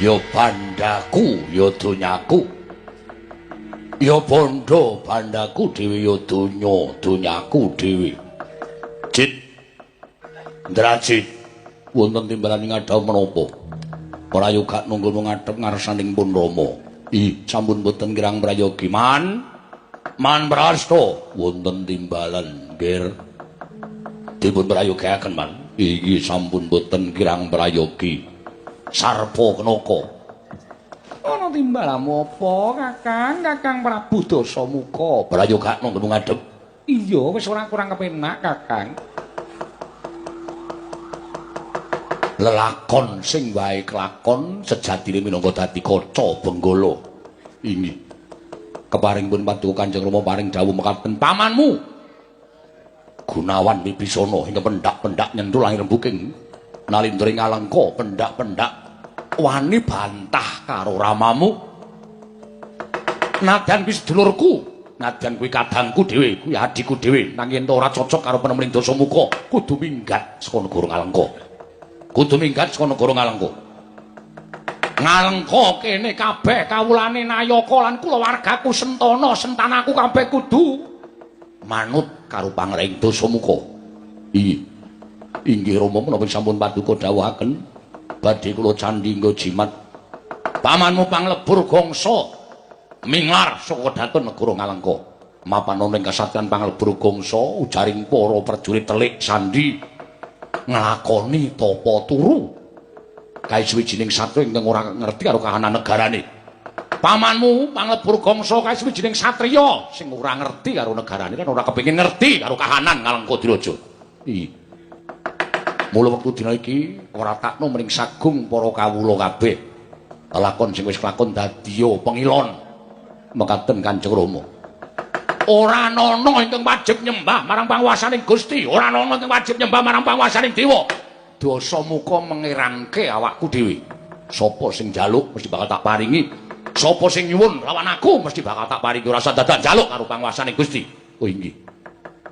Ya bandaku, ya donyaku. Ya bondo bandaku dhewe ya donya, donyaku dhewe. Jit. Ndrajit. Wonten timbalan ing ngadhap menapa? Prayoga nunggu ngadhep ngarsaning pun Rama. Ih, sampun boten kirang prayogi. Man. Man Prasto wonten timbalan, Nger. Dipun prayogaken, Man. Iki sampun boten kirang prayogi. Sarpa Kenaka. Ana timbalamu apa, Kakang? Kakang Prabu Dasamuka. Prayoga nunggu ngadhep. Iya, wis ora kurang kepenak, Kakang. Lelakon sing wae kelakon sejatine minangka dadi kaca benggala. Inggih. Keparing pun paduka Kanjeng Rama paring dawuh mekaten, pamanmu Gunawan Wibisana ingkang pendak-pendak nyentul langit rembuking nalindra ing Alengka pendak-pendak wani bantah karo ramamu. Nadyan kuwi sedulurku, nadyan kuwi kadangku dhewe, kuwi adhiku dhewe, nanging yen ora cocok karo penemuning Dasamuka, kudu minggat saka negara Ngalengka. Kudu minggat saka negara Ngalengka. Ngalengka kene kabeh kawulane Nayaka lan kulawargaku Sentana, sentanaku kabeh kudu manut karo pangreng Dasamuka. Inggih. Inggih Rama, menapa sampun paduka dawuhaken badhe kula candhi nggo jimat. Pamanmu Panglebur Gangsa minglar saka kedaton negara Ngalengka. Mapan ana ing kasatriyan Panglebur Gangsa ujaring para prajurit telik sandi nglakoni tapa turu. Kae suwijining satriya ingkang ora ngerti karo kahanan negarane. Pamanmu Panglebur Gangsa kae suwijining satriya sing ora ngerti karo negarane lan ora kepengin ngerti karo kahanan Ngalengka Diraja. Iya. Mula wektu dina iki ora takno mring sagung para kawula kabeh. Lakon sing wis kelakon dadiya pengilon. Mekaten Kanjeng Rama. Ora ana ingkang wajib nyembah marang panguwasaning Gusti, ora ana ingkang wajib nyembah marang panguwasaning dewa. Dasamuka mengirangke awakku dhewe. Sapa sing njaluk mesti bakal tak paringi. Sapa sing nyuwun lawan aku mesti bakal tak paringi. Ora usah dadak njaluk karo panguwasaning Gusti. Oh inggih.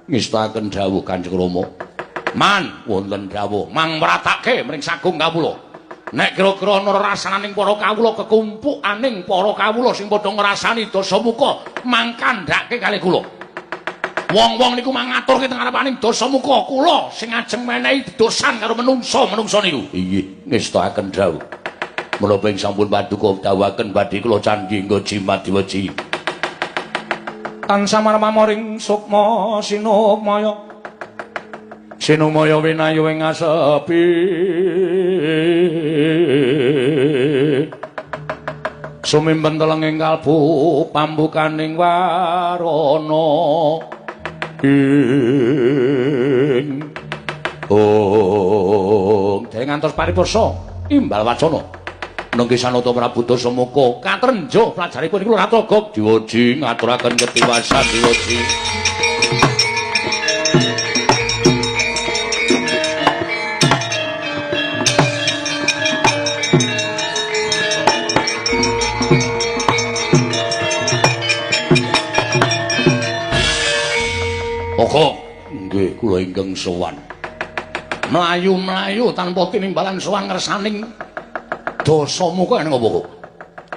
Ngestakaken dawuh Kanjeng Rama. Man wonten dawuh mang mratake mring sagung kawula. Nek kira-kira ana rasananing para kawula kekumpukaning para kawula sing padha ngrasani Dasamuka mang kandhake kalih kula. Wong-wong niku mangaturke teng ngarepaning Dasamuka kula sing ajeng menehi dosan karo menungsa-menungsa niku. Inggih, ngestakaken dawuh. Menapa ing sampun paduka dawuhaken badhe kula candhi nggo jimat diweji. Tansah marmamoring sukma sinukmaya. Sinumaya winayu ing asepi. Sumimpen telenging kalbu pambukaning warana. Ing ong dereng ngantos paripursa imbal wacana. Nengki sanata Prabu Dasamuka katrenjo pelajaripun iku Lurah Togog diwoji ngaturaken ketiwasan diwoji. Pokok nggih kula ingkang sowan. Mlayu-mlayu tanpa tinimbalan sowan ngersaning Dasamuka ing apa kok?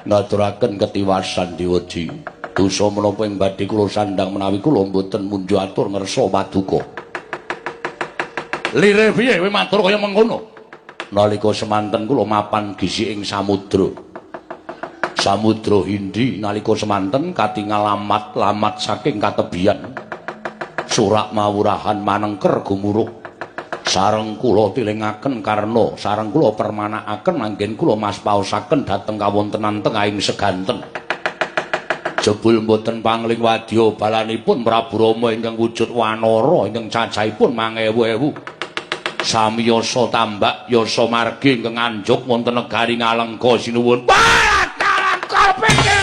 Ngaturaken ketiwasan diweji. Dosa menapa ing badhe kula sandhang menawi kula mboten munjuk atur ngersa paduka. Lire piye kowe matur kaya mengkono? Nalika semanten kula mapan gisik ing samudra. Samudra Hindi nalika semanten katingal lamat-lamat saking katebian. Surak mawurahan manengker gumuruh. Sareng kula tilingaken karna sareng kula permanakaken anggen kula maspaosaken dhateng kawontenan tengahing seganten. Jebul mboten pangling wadya balanipun Prabu Rama ingkang wujud wanara ingkang cacahipun mangewu-ewu. Samiyasa tambak yasa margi ingkang anjuk wonten negari Ngalengka sinuwun. Wah, dalan kalpeke.